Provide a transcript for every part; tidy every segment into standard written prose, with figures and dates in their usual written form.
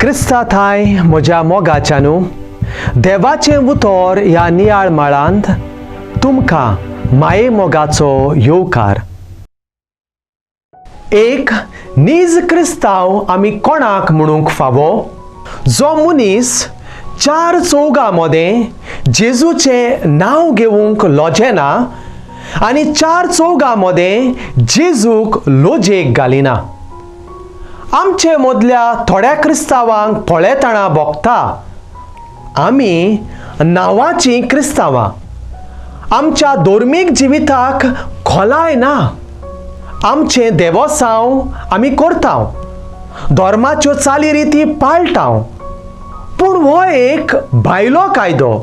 क्रिस्ता थाय म्हज्या मोगाच्यानू, देवाचें उतर ह्या नियाळ माळांत तुमकां माये मोगाचो येवकार. एक नीज क्रिस्तांव आमी कोणाक म्हणूंक फावो? जो मनीस चार चौगां मदें जेजूचें नांव घेवंक लजेना आनी चार चौगां मदें जेजूक लोजेक घालिना. आमचे मदल्या थोड्या क्रिस्तांवांक पळयतना भोगता, आमी नांवाचीं क्रिस्तांवां, आमच्या धर्मीक जिविताक खोलाय ना. आमचें देवोसांव आमी करता, धर्माच्यो चालीरिती पाळटा, पूण हो एक भायलो कायदो.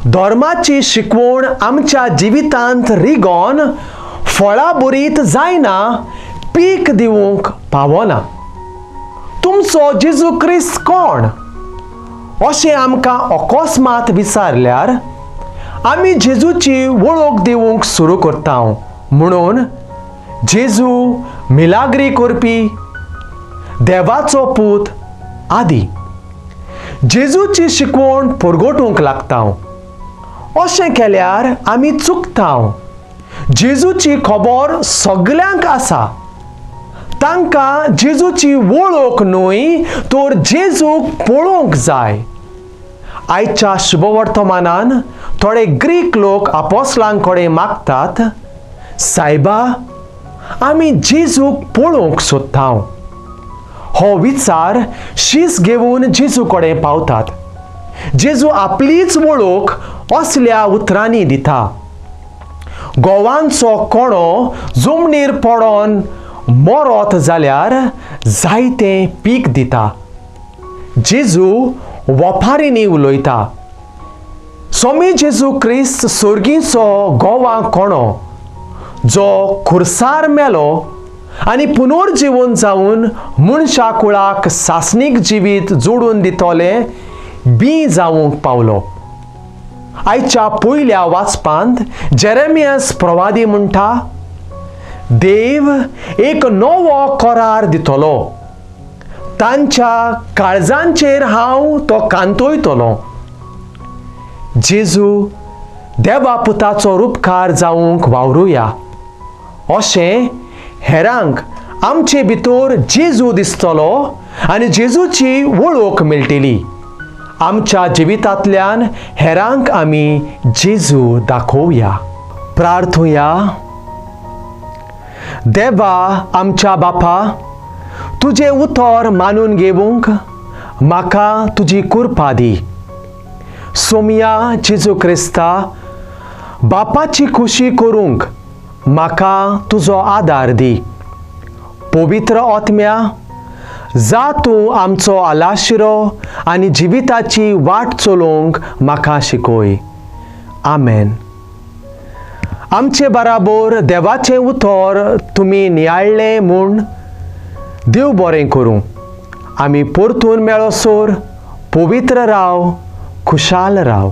धर्माची शिकवण आमच्या जिवितांत रिगोन फळां बरीत जायना, पीक दिवंक पावना. तुमचो जेजू क्रिस्त कोण अशें आमकां अकस्मात विचारल्यार आमी जेजूची वळख दिवंक सुरू करता म्हणून जेजू मिलाग्री करपी, देवाचो पूत आदी. जेजूची शिकवण परगटूंक लागता. अशें केल्यार आमी चुकता. जेजूची खबर सगल्यांक आसा. तांकां जेजूची वळख न्हय तर जेजूक पळोवंक जाय. आयच्या शुभवर्तमानान थोडे ग्रीक लोक आपोसलां कडेन मागतात, सायबा, आमी जेजूक पळोवंक सोदता. हो विचार शीस घेवन जेजू कडेन पावतात. जेजू आपलीच वळख असल्या उतरांनी दिता, गोवांचो कोणो जमनीर पडोन मरत जाल्यार जायतें पीक दिता. जेजू वपारींनी उलयता. स्वामी जेजू क्रिस्त सोर्गीचो गोवा कोणो, जो खुर्सार मेलो आनी पुनर्जिवन जावन मनशा कुळाक सासणीक जिवीत जोडून दितले बी जावंक पावलो. आयच्या पयल्या वाचपांत जेरेमियस प्रवादी म्हणटा, देव एक नवो करार दितलो, तांच्या काळजांचेर हांव तो कांतयतलो. जेजू देवा पुताचो रुपकार जावंक वावरुया. अशें हेरांक आमचे भितर जेजू दिसतलो आनी जेजूची वळख मेळटली. आमच्या जिवितांतल्यान हेरांक आमी जेजू दाखोवया. प्रार्थुया. देवा आमच्या बापा, तुजें उतर मानून घेवंक म्हाका तुजी कृपा दी. सोमया जेजू क्रिस्ता, बापाची खुशी करूंक म्हाका तुजो आदार दी. पवित्र आत्म्या, जा तूं आमचो आलाशिरो आनी जिविताची वाट चलोवंक म्हाका शिकय. आमेन. आमचे बराबर देवाचें उतर तुमी नियाळ्ळें म्हूण देव बरें करूं. आमी परतून मेळोसर पवित्र राव, खुशाल राव.